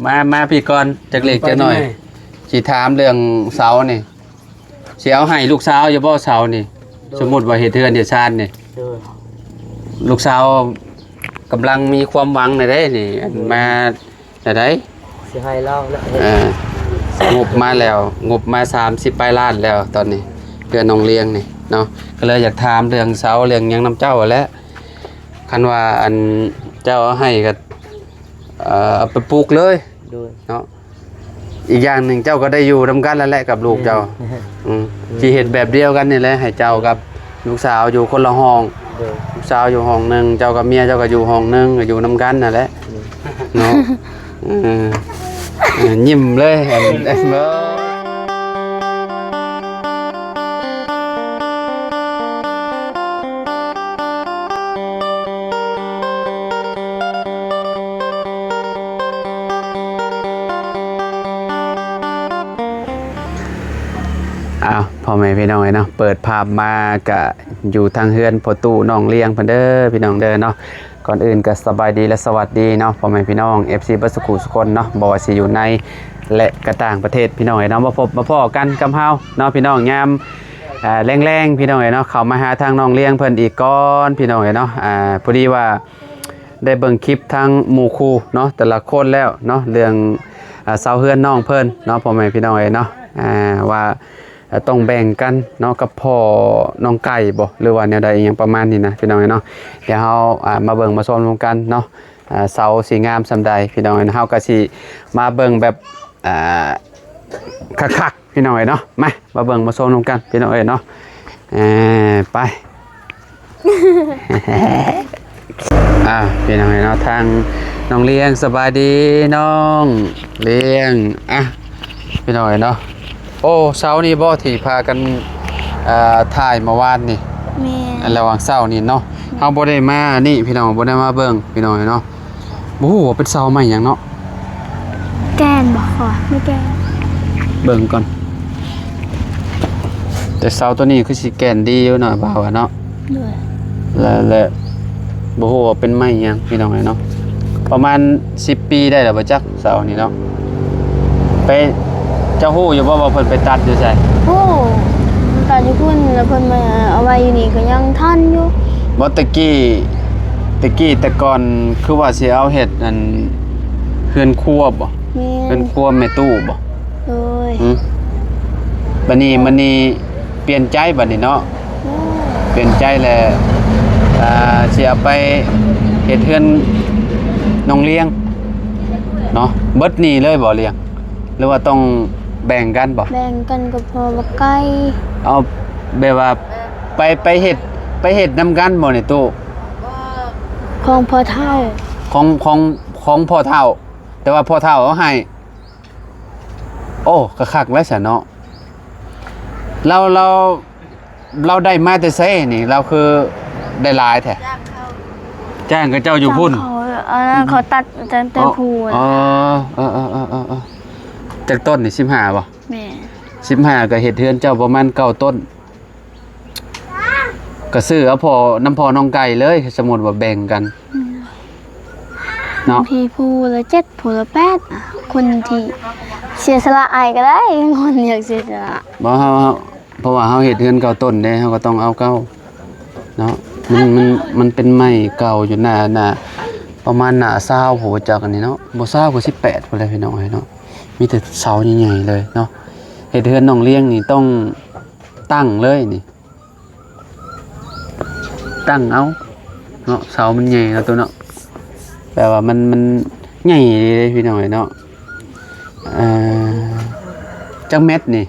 ມາ ມາພີ້ກ່ອນ ຈັກເລັກຈັກໜ້ອຍ ໄປຈັ່ງໃດ? ຊິຖາມເລື່ອງເສົານີ້ ຊິເອົາໃຫ້ລູກສາວຢູ່ບໍ່ເສົານີ້? ໂດຍ ສົມມຸດວ່າເຮັດເຮືອນເຮັດຊານນີ້ ໂດຍ ລູກສາວກຳລັງມີຄວາມຫວັງແນວໃດນີ້ ອັນ ໂດຍ ມາແນວໃດ? ຊິໃຫ້ລາວແຫຼະ ເອີ ງົບມາແລ້ວ ງົບມາສາມສິບປາຍລ້ານແລ້ວຕອນນີ້ ເຮືອນນ້ອງລຽງນີ້ເນາະ ກໍເລີຍຢາກຖາມເລື່ອງເສົາເລື່ອງຫຍັງນຳເຈົ້າຫັ້ນແຫຼະ ຄັນວ່າ ອັນ ເຈົ້າເອົາໃຫ້ກໍ ເອີ ເອົາໄປປູກເລີຍ ໂດຍ ເນາະ ອີກຢ່າງໜຶ່ງເຈົ້າກໍໄດ້ຢູ່ນຳກັນແລ້ວແຫຼະກັບລູກເຈົ້າ ແມ່ນ ອືມ ແມ່ນ ຊິເຮັດແບບດຽວກັນນີ້ແຫຼະ ໃຫ້ເຈົ້າກັບລູກສາວຢູ່ຄົນລະຫ້ອງ ໂດຍ ລູກສາວຢູ່ຫ້ອງໜຶ່ງ ເຈົ້າກັບເມຍເຈົ້າກໍຢູ່ຫ້ອງໜຶ່ງ ກໍຢູ່ນຳກັນຫັ້ນແຫຼະ ໂດຍ ເນາະ ເອີ ເອີ ຍິ້ມເລີຍ ອັນ ເອີ ອ້າວ ພໍ່ແມ່ພີ່ນ້ອງເອີຍເນາະ ເປີດພາບມາກະຢູ່ທາງເຮືອນພໍ່ຕູ້ນ້ອງລຽງເພິ່ນເດີ ພີ່ນ້ອງເດີເນາະ. ກ່ອນອື່ນກໍສະບາຍດີ ແລະ ສະຫວັດດີເນາະ ພໍ່ແມ່ພີ່ນ້ອງ ເອັຟຊີ ເບິດສຸຂູສຸຄົນເນາະ ບໍ່ວ່າຊິຢູ່ໃນ ແລະ ກະຕ່າງປະເທດ ພີ່ນ້ອງເອີຍເນາະ ມາພົບມາພໍ້ກັນກັບເຮົາເນາະ ພີ່ນ້ອງ ຍາມ ອ່າ ແລງໆ ພີ່ນ້ອງເອີຍເນາະ ເຂົ້າມາຫາທາງນ້ອງລຽງເພິ່ນອີກກ່ອນ ພີ່ນ້ອງເອີຍເນາະ ອ່າ ພໍດີວ່າໄດ້ເບິ່ງຄລິບທາງໝູ່ຄູ່ເນາະ ແຕ່ລະຄົນແລ້ວເນາະ ເລື່ອງ ອ່າ ເສົາເຮືອນນ້ອງເພິ່ນເນາະ ພໍ່ແມ່ພີ່ນ້ອງເອີຍເນາະ ອ່າ ວ່າ ອ່າ ຕ້ອງແບ່ງກັນເນາະ ກັບພໍ່ນ້ອງໄກ່ບໍ ຫຼືວ່າແນວໃດ ອີ່ຫຍັງປະມານນີ້ນະ ພີ່ນ້ອງເອີຍເນາະ. ດຽວເຮົາ ອ່າ ມາເບິ່ງມາຊົມນຳກັນເນາະ ອ່າ ເສົາຊິງາມສ່ຳໃດ ພີ່ນ້ອງເອີຍເນາະ. ເຮົາກໍຊິມາເບິ່ງແບບ ອ່າ ຄັກໆ ພີ່ນ້ອງເອີຍເນາະ. ມາ ມາເບິ່ງມາຊົມນຳກັນ ພີ່ນ້ອງເອີຍເນາະ. ເອີ ໄປ ອ່າ ພີ່ນ້ອງເອີຍເນາະ ທາງນ້ອງລຽງ ສະບາຍດີນ້ອງລຽງ ອ່ະ ພີ່ນ້ອງເອີຍເນາະ. ໂອ້ ເຊົ້ານີ້ບໍ່ທີ່ພາກັນ ເອີ ຖ່າຍເມື່ອວານນີ້? ແມ່ນ ອັນລະຫວ່າງເຊົ້ານີ້ເນາະ ແມ່ນ ເຮົາບໍ່ໄດ້ມານີ້ ພີ່ນ້ອງ ບໍ່ໄດ້ມາເບິ່ງ ພີ່ນ້ອງເອີຍເນາະ. ບໍ່ຮູ້ວ່າເປັນເສົາໄມ້ຫຍັງເນາະ ແກ່ນບໍ່ ຂ້ອຍບໍ່ແກ່ນ ເບິ່ງກ່ອນ. ແຕ່ເສົາໂຕນີ້ຄືຊິແກ່ນດີຢູ່ເນາະ ບ່າວວ່າເນາະ. ໂດຍ ແລະ ແລະ ບໍ່ຮູ້ວ່າເປັນໄມ້ຫຍັງ ພີ່ນ້ອງເອີຍເນາະ. ປະມານສິບປີໄດ້ແລ້ວບໍ່ຈັກ ເສົານີ້ເນາະ. ໄປ ເຈົ້າຮູ້ຢູ່ບໍ່ວ່າເພິ່ນໄປຕັດຢູ່ໃສ? ຮູ້ ຕັດຢູ່ພຸ້ນ ແລ້ວເພິ່ນມາເອົາໄວ້ຢູ່ນີ້ກໍຍັງທັນຢູ່. ບໍ່ ແຕ່ກີ້ ແຕ່ກີ້ແຕ່ກ່ອນຄືວ່າຊິເອົາເຮັດອັນເຮືອນຄົວບໍ? ແມ່ນ ເຮືອນຄົວແມ່ຕູ້ບໍ? ໂດຍ ຫຶ ບັດນີ້ ບັດນີ້ປ່ຽນໃຈບັດນີ້ເນາະ. ໂດຍ ປ່ຽນໃຈແລ້ວ ອ່າ ຊິເອົາໄປເຮັດເຮືອນນ້ອງລຽງເນາະ. ເບິດນີ້ເລີຍບໍລຽງ ຫຼືວ່າຕ້ອງແບ່ງກັນບໍ? ແບ່ງກັນກັບພໍ່ບັກໄກ່. ເອົາ ແບບວ່າໄປ ໄປເຮັດ ໄປເຮັດນຳກັນບໍນີ້ຕູ້? ຂອງພໍ່ເຖົ້າ ຂອງ ຂອງ ຂອງພໍ່ເຖົ້າ ແຕ່ວ່າພໍ່ເຖົ້າເອົາໃຫ້. ໂອ້ ກໍຄັກແລ້ວຊັ້ນເນາະ. ລາວ ລາວ ລາວໄດ້ມາແຕ່ໃສນີ້? ລາວຄືໄດ້ຫຼາຍແທ້? ຈ້າງເຂົາ ຈ້າງເຂົາເຈົ້າຢູ່ພຸ້ນ. ເຂົາ ອັນນັ້ນເຂົາຕັດຕັ້ງແຕ່ພູນ. ອໍ ເອີ ເອີ ເອີ ເອີ ເອີ ຈັກຕົ້ນນີ້? ສິບຫ້າບໍ? ແມ່ນ ສິບຫ້າ ກໍເຮັດເຮືອນເຈົ້າປະມານເກົ້າຕົ້ນ. ກໍຊື້ເອົາພໍ່ ນຳພໍ່ນ້ອງໄກ່ເລີຍ ສົມມຸດວ່າແບ່ງກັນ ອືມ ເນາະ. ບາງທີຜູ້ລະເຈັດ ຜູ້ລະແປດ ອະ ຄົນທີ່ເສຍສະຫຼະໃຫ້ກໍໄດ້ ຄົນຢາກເສຍສະຫຼະ. ບໍ່ ເຮົາ ເຮົາ ເພາະວ່າເຮົາເຮັດເຮືອນເກົ້າຕົ້ນເດ້ ເຮົາກໍຕ້ອງເອົາເກົ້າເນາະ. ມັນ ມັນ ມັນເປັນໄມ້ເກົ່າຢູ່ໜ້າ ໜ້າ ປະມານໜ້າຊາວ ຜູ້ຈັກອັນນີ້ເນາະ ບໍ່ຊາວກໍສິບແປດພຸ້ນແຫຼະ ພີ່ນ້ອງເອີຍເນາະ. ມີແຕ່ເສົາໃຫຍ່ໆເລີຍເນາະ. ເຮັດເຮືອນນ້ອງລຽງນີ້ຕ້ອງຕັ້ງເລີຍນີ້. ຕັ້ງເອົາເນາະ ເສົາມັນໃຫຍ່ເນາະ ໂຕເນາະ ແປວ່າມັນ ມັນໃຫຍ່ເດ້ພີ່ນ້ອງເອີຍເນາະ. ເອີ ຈັກແມັດນີ້?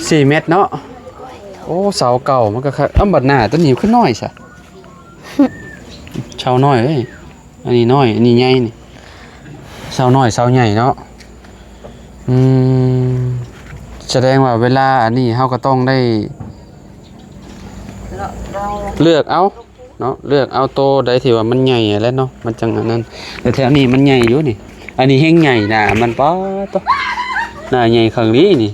ສີ່ແມັດເນາະ. ໂອ້ ເສົາເກົ່າມັນກໍຄັກ. ເອົ້າ ບັດໜ້າໂຕນີ້ຄືນ້ອຍຊະ ເສົານ້ອຍເອີຍ. ອັນນີ້ນ້ອຍ ອັນນີ້ໃຫຍ່ນີ້ ເສົານ້ອຍເສົາໃຫຍ່ເນາະ. ອືມ ສະແດງວ່າເວລາອັນນີ້ເຮົາກໍຕ້ອງໄດ້ເລືອກເອົາເນາະ ເລືອກເອົາໂຕໃດທີ່ວ່າມັນໃຫຍ່ຫັ້ນແຫຼະເນາະ ມັນຈັ່ງອັນນັ້ນ. ແຕ່ແຖວນີ້ມັນໃຫຍ່ຢູ່ນີ້ ອັນນີ້ແຮ່ງໃຫຍ່ໜ້າມັນ ປາດໂທ້ ໜ້າໃຫຍ່ຄັກອີ່ຫຼີນີ້.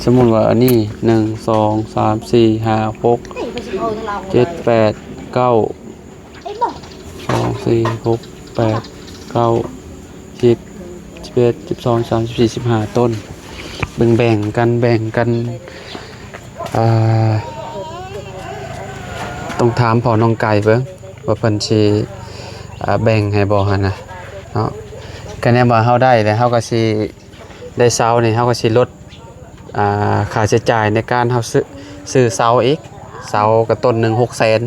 ສົມມຸດວ່າອັນນີ້ ໜຶ່ງ ສອງ ສາມ ສີ່ ຫ້າ ຫົກ ເຈັດ ແປດ ເກົ້າ ສອງ ສີ່ ຫົກ ແປດ ເກົ້າ ສິບ ສິບເອັດ ສິບສອງ ສິບສາມ ສິບສີ່ ສິບຫ້າ ຕົ້ນ. ເບິ່ງແບ່ງກັນ ແບ່ງກັນ ອ່າ ຕ້ອງຖາມພໍ່ນ້ອງໄກ່ເບິ່ງວ່າເພິ່ນຊິ ອ່າ ແບ່ງໃຫ້ບໍ່ຫັ້ນນະເນາະ. ຄະແນນວ່າເຮົາໄດ້ແລ້ວ ເຮົາກໍຊິໄດ້ເສົານີ້ ເຮົາກໍຊິລົດ ອ່າ ຄ່າໃຊ້ຈ່າຍໃນການເຮົາຊື້ ຊື້ເສົາອີກ. ເສົາກໍຕົ້ນໜຶ່ງ ຫົກແສນ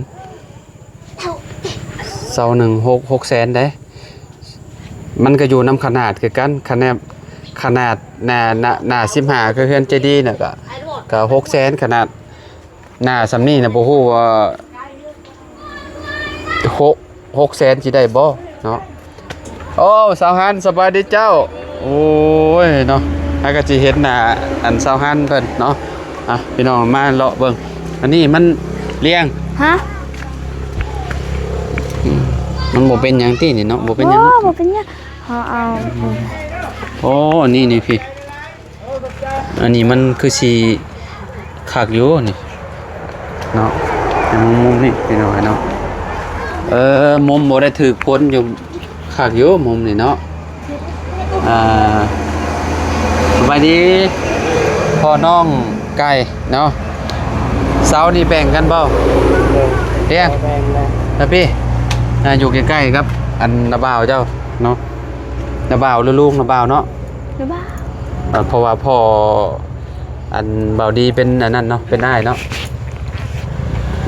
ເສົາໜຶ່ງ ຫົກ ຫົກແສນເດ້. ມັນກໍຢູ່ນຳຂະໜາດຄືກັນ ຂະໜາດ ຂະໜາດໜ້າ ໜ້າ ໜ້າສິບຫ້າ ຄືເຮືອນເຈດີນະ ກໍ ກໍຫົກແສນ. ຂະໜາດໜ້າສ່ຳນີ້ນະ ບໍ່ຮູ້ວ່າ ຫົກ ຫົກແສນຊິໄດ້ບໍ່ເນາະ. ໂອ້ ສາວຮັນ ສະບາຍດີເຈົ້າ. ໂອ້ຍເນາະ ຫາກໍຊິເຫັນໜ້າອັນສາວຮັນເພິ່ນເນາະ. ອ່ະ ພີ່ນ້ອງມາເລາະເບິ່ງ ອັນນີ້ມັນລ້ຽງ ຮະ ອືມ ມັນບໍ່ເປັນຫຍັງຕິນີ້ເນາະ ບໍ່ເປັນຫຍັງ ບໍ່ ບໍ່ເປັນຫຍັງ ເຮົາເອົາ ອືມ ໂອ້ ນີ້ ນີ້ພີ່ ອັນນີ້ມັນຄືຊິຄັກຢູ່ນີ້ເນາະ ໃນມຸມນີ້ພີ່ນ້ອງເນາະ. ເອີ ມຸມບໍ່ໄດ້ຖືກຄົນຢູ່ ຄັກຢູ່ມຸມນີ້ເນາະ. ອ່າ ສະບາຍດີພໍ່ນ້ອງໄກ່ເນາະ. ເສົານີ້ແບ່ງກັນບໍ່? ໂດຍ ແບ່ງ ແບ່ງແລ້ວ ແລ້ວພີ່ ອ່າ ຢູ່ໃກ້ໆກັບອັນນ້າບ່າວເຈົ້າເນາະ ນ້າບ່າວ ຫຼື ລຸງນ້າບ່າວເນາະ ນ້າບ່າວ. ເອີ ເພາະວ່າພໍ່ອັນບ່າວດີເປັນອັນນັ້ນເນາະ ເປັນອ້າຍເນາະ.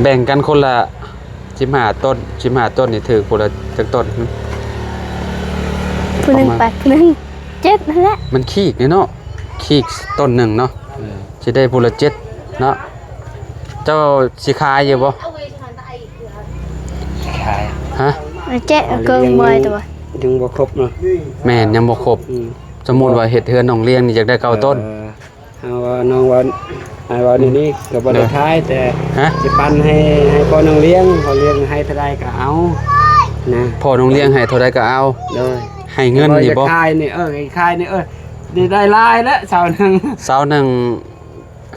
ແບ່ງກັນຄົນລະ ສິບຫ້າຕົ້ນ ສິບຫ້າຕົ້ນນີ້ຖືກຜູ້ລະຈັກຕົ້ນ? ຜູ້ໜຶ່ງ ປະມານ ແປດ ຜູ້ໜຶ່ງເຈັດຫັ້ນແຫຼະ. ມັນຄີກເດ້ເນາະ ຄີກຕົ້ນໜຶ່ງເນາະ. ເອີ ຊິໄດ້ຜູ້ລະເຈັດເນາະ. ເຈົ້າຊິຂາຍຢູ່ບໍ່? ຂາຍ ຮະ? ເຈັດ ເອົາເກີນໄວ້ແຕ່ວ່າ ຍັງບໍ່ຄົບເນາະ. ແມ່ນ ຍັງບໍ່ຄົບ. ອືມ ສົມມຸດວ່າເຮັດເຮືອນນ້ອງລ້ຽງນີ້ຢາກໄດ້ເກົ້າ ເອີ ຕົ້ນ ເຮົາວ່າ ນ້ອງວ່າ ອ້າຍວ່າແນວນີ້ ອືມ ກໍບໍ່ໄດ້ຂາຍ ແຕ່ ຮະ? ຊິປັນໃຫ້ ໃຫ້ພໍ່ນ້ອງລ້ຽງ ພໍ່ລ້ຽງໃຫ້ເທົ່າໃດກໍເອົານະ. ພໍ່ນ້ອງລ້ຽງໃຫ້ເທົ່າໃດກໍເອົາ. ໂດຍ ໃຫ້ເງິນນີ້ບໍ່? ຢາກຂາຍນີ້ ເອີ ຢາກຂາຍນີ້ ເອີ ນີ້ໄດ້ຫຼາຍແລ້ວ ເສົາໜຶ່ງ ເສົາໜຶ່ງ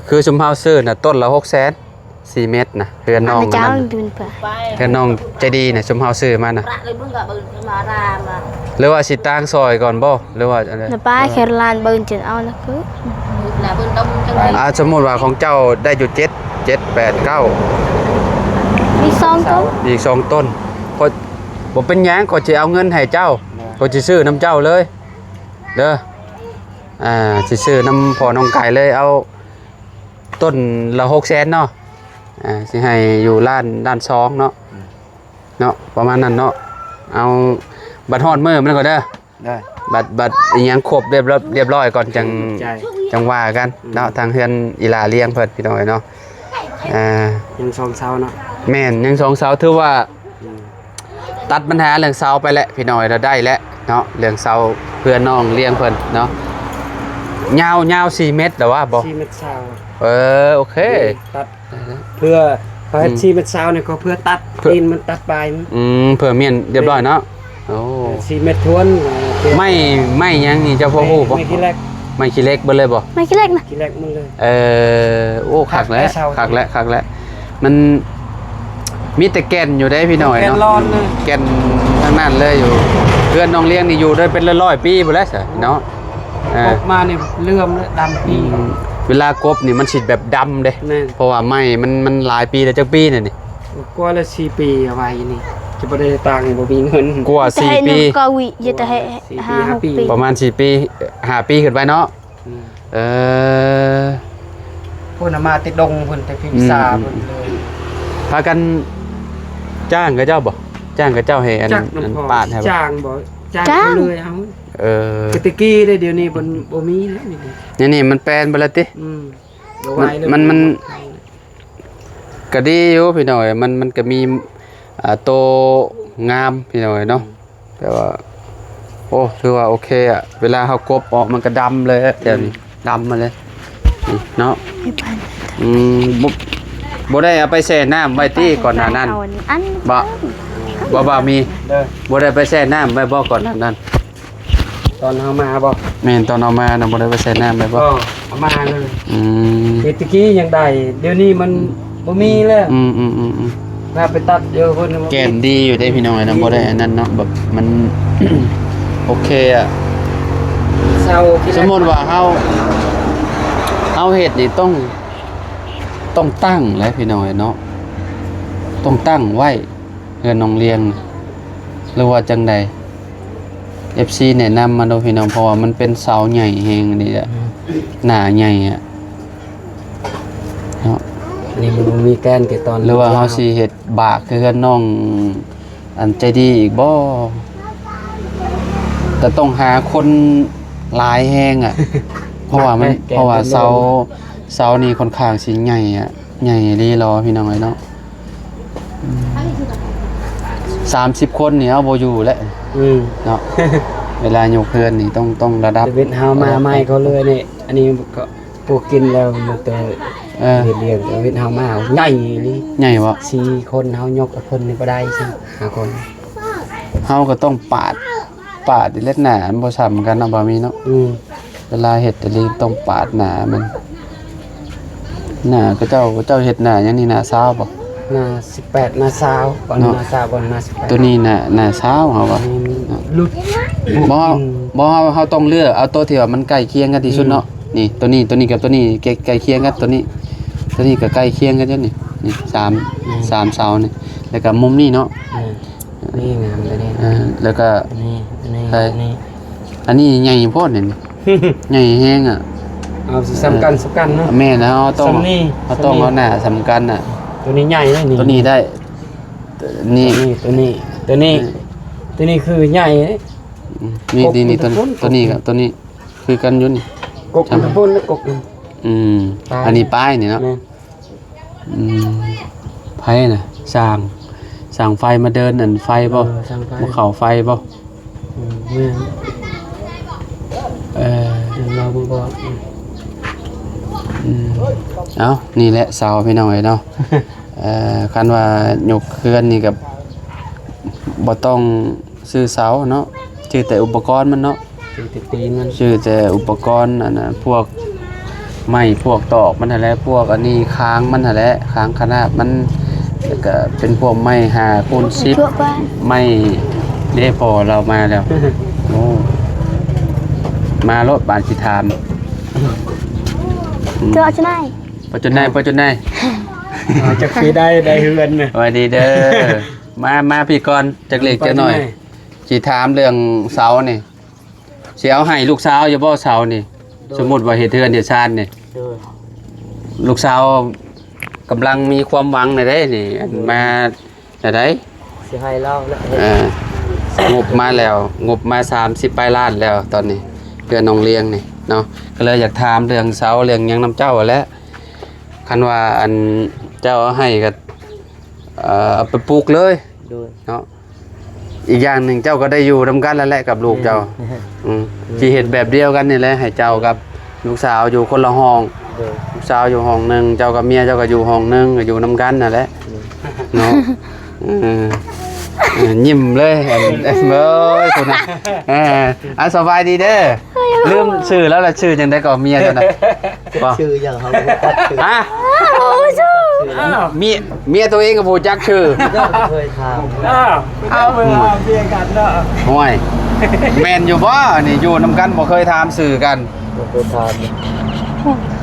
ຄືຊຸມເຮົາຊື້ນະ ຕົ້ນລະຫົກແສນ ສີ່ເມັດນະ ເຮືອນນ້ອງ ອັນນັ້ນ ເຮືອນນ້ອງໃຈດີນະ ຊຸມເຮົາຊື້ມານະ. ຫຼືວ່າຊິຕາງຊອຍກ່ອນບໍ່? ຫຼືວ່າອັນໃດ? ນະປ້າແຄໂຣລາຍເບິ່ງຈົນເອົານະຄື ອ່າ ສົມມຸດວ່າຂອງເຈົ້າໄດ້ຢູ່ເຈັດ ເຈັດ ແປດ ເກົ້າ ອີກສອງຕົ້ນ ອີກສອງຕົ້ນ. ຂ້ອຍ ບໍ່ເປັນຫຍັງ ຂ້ອຍຊິເອົາເງິນໃຫ້ເຈົ້າ ຂ້ອຍຊິຊື້ນຳເຈົ້າເລີຍເດີ. ອ່າ ຊິຊື້ນຳພໍ່ນ້ອງໄກ່ເລີຍ ເອົາ ຕົ້ນລະຫົກແສນເນາະ. ອ່າ ຊິໃຫ້ຢູ່ລ້ານ ລ້ານສອງເນາະ. ອືມ ເນາະ ປະມານນັ້ນເນາະ. ເອົາ ບັດຮອດມື້ມັນກ່ອນເດີ. ໄດ້ ບັດ ບັດອີ່ຫຍັງຄົບຮຽບ ຮຽບຮ້ອຍກ່ອນ ຈັ່ງ ໃຈ ຈັ່ງວ່າກັນເນາະ. ອືມ ທາງເຮືອນອີຫຼ້າລ້ຽງເພິ່ນ ພີ່ນ້ອງເອີຍເນາະ. ອ່າ ຍັງສອງເສົາເນາະ. ແມ່ນ ຍັງສອງເສົາ ຖືວ່າ ອືມ ຕັດບັນຫາເລື່ອງເສົາໄປແລ້ວ ພີ່ນ້ອງເອີຍ ລະໄດ້ແລ້ວເນາະ ເລື່ອງເສົາເພື່ອນ້ອງລ້ຽງເພິ່ນເນາະ. ຍາວ ຍາວສີ່ເມັດແລ້ວວະ ບໍ່? ສີ່ເມັດຊາວ. ເອີ ໂອເຄ ຕັດ ເພື່ອ ເພື່ອເຮັດ ອືມ ສີ່ເມັດຊາວນີ້ ກໍເພື່ອຕັດ ເພື່ອ ຕີນມັນ ຕັດປາຍມັນ. ອືມ ເພື່ອມ້ຽນຮຽບຮ້ອຍເນາະ. ໂອ້ ເອີ ສີ່ເມັດຖ້ວນ. ເອີ ໄມ້ ໄມ້ຫຍັງນີ້ ເຈົ້າພໍຮູ້ບໍ່? ໄມ້ ໄມ້ຂີ້ເຫຼັກ ໄມ້ຂີ້ເຫຼັກເບິດເລີຍບໍ່? ໄມ້ຂີ້ເຫຼັກນະ ຂີ້ເຫຼັກໝົດເລີຍ. ເອີ ໂອ້ ຄັກແລ້ວ ຄັກແລ້ວ ຄັກແລ້ວ. ມັນມີແຕ່ແກ່ນຢູ່ເດ້ພີ່ນ້ອງເນາະ ແກ່ນລ້ອນເລີຍ ແກ່ນທັງນັ້ນເລີຍ. ຢູ່ເຮືອນນ້ອງລ້ຽງນີ້ຢູ່ໄດ້ເປັນຮ້ອຍໆປີພຸ້ນແຫຼະເນາະ. ອ່າ ກົບມານີ້ເຫຼື້ອມແລ້ວ ດຳປີ. ອືມ ເວລາກົບນີ້ມັນຊິແບບດຳເດ້. ແມ່ນ ເພາະວ່າໄມ້ມັນ ມັນຫຼາຍປີແລ້ວ. ຈັກປີແລ້ວນີ້? ກວ່າລະສີ່ປີ ເອົາໄວ້ນີ້ ຈະບໍ່ໄດ້ຕັງ ບໍ່ມີເງິນ. ກວ່າສີ່ປີ ຈະໃຫ້ໜຶ່ງກະວິ ຢູ່ແຕ່ໃຫ້ ສີ່ປີ ຫ້າ ຫົກປີ ຫ້າປີ ປະມານສີ່ປີ ຫ້າປີຂຶ້ນໄປເນາະ. ອືມ ເອີ ພຸ້ນນະ ມາແຕ່ດົງພຸ້ນ ແຕ່ພິມ ອືມ ສາພຸ້ນເລີຍ. ພາກັນຈ້າງເຂົາເຈົ້າບໍ່? ຈ້າງເຂົາເຈົ້າໃຫ້ອັນ ຈັກນຳ ອັນ ພໍ່ ປາດໃຫ້ບໍ່? ຈ້າງບໍ່? ຈ້າງ ຈ້າງ ເຂົາເລີຍເອົາ. ເອີ ແຕ່ກີ້ເດ້ ດຽວນີ້ມັນບໍ່ມີແລ້ວນີ້. ນີ້ ນີ້ມັນແປນເບິດແລ້ວຕິ? ອືມ ບໍ່ໄຫວເລີຍ ມັນ ມັນ ມັນ ກໍດີຢູ່ພີ່ນ້ອງເອີຍ ມັນ ມັນກໍມີ ອ່າ ໂຕງາມພີ່ນ້ອງເອີຍເນາະ. ແຕ່ວ່າ ໂອ້ ຖືວ່າໂອເຄອະ ເວລາເຮົາກົບອອກມັນກໍດຳເລີຍ ແຖວນີ້ ອືມ ດຳມາເລີຍ ນີ້ເນາະ. ອືມ ບໍ່ ບໍ່ໄດ້ເອົາໄປແຊ່ນ້ຳໄວ້ຕິ ກ່ອນໜ້ານັ້ນ? ບໍ່ ບໍ່ ບໍ່ມີ ບໍ່ໄດ້ໄປແຊ່ນ້ຳໄວ້ບໍ່ ກ່ອນໜ້ານັ້ນ? ຕອນເຮົາມາບໍ່? ແມ່ນ ຕອນເຮົາມານະ ບໍ່ໄດ້ໄປໃສ່ນ້ຳໄດ້ບໍ່? ກໍເອົາມາເລີຍ. ອືມ ແຕ່ກີ້ຍັງໄດ້ ດຽວນີ້ມັນ ອືມ ບໍ່ມີແລ້ວ. ອືມໆໆໆ ວ່າໄປຕັດຢູ່ພຸ້ນ ແກ່ນດີຢູ່ເດ້ພີ່ນ້ອງເອີຍນະ. ອືມ ບໍ່ໄດ້ອັນນັ້ນເນາະ ແບບມັນ ໂອເຄອະ ເຊົາ ສົມມຸດວ່າເຮົາ ເຮົາເຮັດນີ້ຕ້ອງ ຕ້ອງຕັ້ງແຫຼະພີ່ນ້ອງເອີຍເນາະ ຕ້ອງຕັ້ງໄວ້ເຮືອນນ້ອງລຽງ ຫຼືວ່າຈັ່ງໃດ? ເອັຟຊີແນະນຳມາໂລດພີ່ນ້ອງ ເພາະວ່າມັນເປັນເສົາໃຫຍ່ແຮງນີ້ແຫຼະ ໜ້າໃຫຍ່ອະເນາະ ອັນນີ້ມັນບໍ່ມີແກນ ຄືຕອນ ຫຼືວ່າເຮົາຊິເຮັດບາກຄືເຮືອນນ້ອງ ອັນໃຈດີອີກບໍ່? ແຕ່ຕ້ອງຫາຄົນຫຼາຍແຮງອະ ເພາະວ່າມັນ ແກນ ເພາະວ່າເສົາ ເສົານີ້ຄ່ອນຂ້າງຊິໃຫຍ່ອະ ໃຫຍ່ອີ່ຫຼີຫຼໍພີ່ນ້ອງເອີຍເນາະ ອືມ ສາມສິບຄົນນີ້ເອົາບໍ່ຢູ່ແຫຼະ ອືມ ເນາະ ເວລາຍົກເຮືອນນີ້ຕ້ອງ ຕ້ອງລະດັບ ເວດເຮົາມາໃໝ່ເຂົາເລີຍນີ້ ອັນນີ້ກໍ ພວກກິນແລ້ວມັນເຕີ ເອີ ເຮັດວຽກ ເວດເຮົາມາໃຫຍ່ອີ່ຫຼີ ໃຫຍ່ບໍ່? ສີ່ຄົນເຮົາຍົກເພິ່ນນີ້ບໍ່ໄດ້ຊ້ຳ ຫ້າຄົນ ເຮົາກໍຕ້ອງປາດ ປາດເລັດໜ້າ ມັນບໍ່ຊ້ຳກັນເນາະ ບໍ່ມີເນາະ ອືມ ເວລາເຮັດອີ່ຫຼີຕ້ອງປາດໜ້າມັນ ໜ້າຂະເຈົ້າ ຂະເຈົ້າເຮັດໜ້າຫຍັງນີ້ ໜ້າຊາວບໍ່? ໜ້າສິບແປດ ໜ້າຊາວ ບ່ອນ ເນາະ ໜ້າຊາວ ບ່ອນໜ້າສິບແປດ ໂຕນີ້ໜ້າ ໜ້າຊາວເຮົາວ່າ ອືມ ເນາະ ຫຼຸດ ບໍ່ ບໍ່ ເຮົາ ເຮົາຕ້ອງເລືອກເອົາໂຕທີ່ວ່າມັນໃກ້ຄຽງກັນທີ່ສຸດເນາະ ອືມ ນີ້ ໂຕນີ້ ໂຕນີ້ກັບໂຕນີ້ໃກ້ ໃກ້ຄຽງກັນ ໂຕນີ້ ໂຕນີ້ກໍໃກ້ຄຽງກັນຢູ່ນີ້ ນີ້ ສາມ ອືມ ສາມເສົານີ້ ແລ້ວກໍມຸມນີ້ເນາະ ອືມ ນີ້ງາມໂຕນີ້ ເອີ ແລ້ວກໍ ນີ້ ນີ້ ໃສ່ ນີ້ ອັນນີ້ໃຫຍ່ໂພດນີ້ ໃຫຍ່ແຮງອະ ເອົາຊິສ່ຳກັນ ເອີ ສ່ຳກັນເນາະ ແມ່ນ ເຮົາຕ້ອງ ສ່ຳນີ້ ເຮົາຕ້ອງ ສ່ຳນີ້ ເອົາໜ້າສ່ຳກັນນະ ໂຕນີ້ໃຫຍ່ເດ້ນີ້ ໂຕນີ້ໄດ້ ນີ້ ໂຕນີ້ ໂຕນີ້ ໂຕນີ້ ເອີ ໂຕນີ້ຄືໃຫຍ່ເດ້ ອືມ ນີ້ ນີ້ ນີ້ ໂຕນີ້ກັບໂຕນີ້ຄືກັນຢູ່ນີ້ ກົກ ອັນພຸ້ນ ກົກ ອືມ ປາຍ ອັນນີ້ປາຍນີ້ເນາະ ແມ່ນ ອືມ ໃຜນະ ຊ່າງ ຊ່າງໄຟມາເດີນອັນໄຟບໍ່? ເອີ ຊ່າງໄຟ ມາເຂົ້າໄຟບໍ່? ອືມ ແມ່ນ ເອີ ເຮົາບໍ່ບອກ ອືມ ເອົ້າ ນີ້ແຫຼະເສົາພີ່ນ້ອງເອີຍເນາະ ເອີ ຄັນວ່າຍົກເຮືອນນີ້ກໍບໍ່ຕ້ອງ ຊື້ເສົາເນາະ ຊື້ແຕ່ອຸປະກອນມັນເນາະ ຊື້ແຕ່ຕີນມັນ ຊື້ແຕ່ອຸປະກອນ ອັນນັ້ນ ພວກໄມ້ ພວກຕອກມັນຫັ້ນແຫຼະ ພວກອັນນີ້ຄາງມັນຫັ້ນແຫຼະ ຄາງຂະໜາດມັນ ແລ້ວກະເປັນພວກໄມ້ຫ້າຄູນສິບ ໄມ້ເດ້ ພໍ່ລາວມາແລ້ວ ໂອ້ ມາໂລດ ບາດຊິຖາມ ອືມ ເຈົ້າເອົາຈັ່ງໃດ? ປະຈຸນໄນ ປະຈຸນໄນ ຈັກຊິໄດ້ ໄດ້ເຮືອນນະ ສະບາຍດີເດີ. ມາ ມາພີ້ກ່ອນ ຈັກເລັກຈັກໜ້ອຍ ຊິຖາມເລື່ອງເສົານີ້ ຊິເອົາໃຫ້ລູກສາວຢູ່ບໍ່ເສົານີ້? ໂດຍ ສົມມຸດວ່າເຮັດເຮືອນເຮັດຊານນີ້ ໂດຍ ລູກສາວກຳລັງມີຄວາມຫວັງແນວໃດນີ້ ອັນ ໂດຍ ມາແນວໃດ? ຊິໃຫ້ລາວແຫຼະ ເອີ ງົບມາແລ້ວ ງົບມາສາມສິບປາຍລ້ານແລ້ວຕອນນີ້ ເຮືອນນ້ອງລຽງນີ້ເນາະ ກໍເລີຍຢາກຖາມເລື່ອງເສົາເລື່ອງຫຍັງນຳເຈົ້າຫັ້ນແຫຼະ ຄັນວ່າ ອັນ ເຈົ້າເອົາໃຫ້ກໍ ເອີ ເອົາໄປປູກເລີຍ ໂດຍ ເນາະ ອີກຢ່າງໜຶ່ງເຈົ້າກໍໄດ້ຢູ່ນຳກັນແລ້ວແຫຼະກັບລູກເຈົ້າ ແມ່ນ ອືມ ແມ່ນ ຊິເຮັດແບບດຽວກັນນີ້ແຫຼະ ໃຫ້ເຈົ້າກັບລູກສາວຢູ່ຄົນລະຫ້ອງ ໂດຍ ລູກສາວຢູ່ຫ້ອງໜຶ່ງ ເຈົ້າກັບເມຍເຈົ້າກໍຢູ່ຫ້ອງໜຶ່ງ ກໍຢູ່ນຳກັນຫັ້ນແຫຼະ ໂດຍ ເນາະ ເອີ ເອີ ຍິ້ມເລີຍ ອັນ ເອີຍ ພຸ້ນນະ ເອີ ອ່າ ສະບາຍດີເດີ ລືມຊື່ແລ້ວລະ ຊື່ຈັ່ງໃດກໍເມຍເຈົ້ານະ? ບໍ່ ຊື່ຫຍັງເຮົາບໍ່ຮູ້ຈັກຊື່ ຮະ ບໍ່ຮູ້ຊື່ ເມຍ ເມຍຕົວເອງກໍບໍ່ຮູ້ຈັກຊື່ ເຈົ້າບໍ່ເຄີຍຖາມ ອ້າວ ເອົາເວລາເມຍກັນເນາະ ໂອ້ຍ ແມ່ນຢູ່ບໍ່? ອັນນີ້ຢູ່ນຳກັນບໍ່ເຄີຍຖາມຊື່ກັນ ບໍ່ເຄີຍຖາມ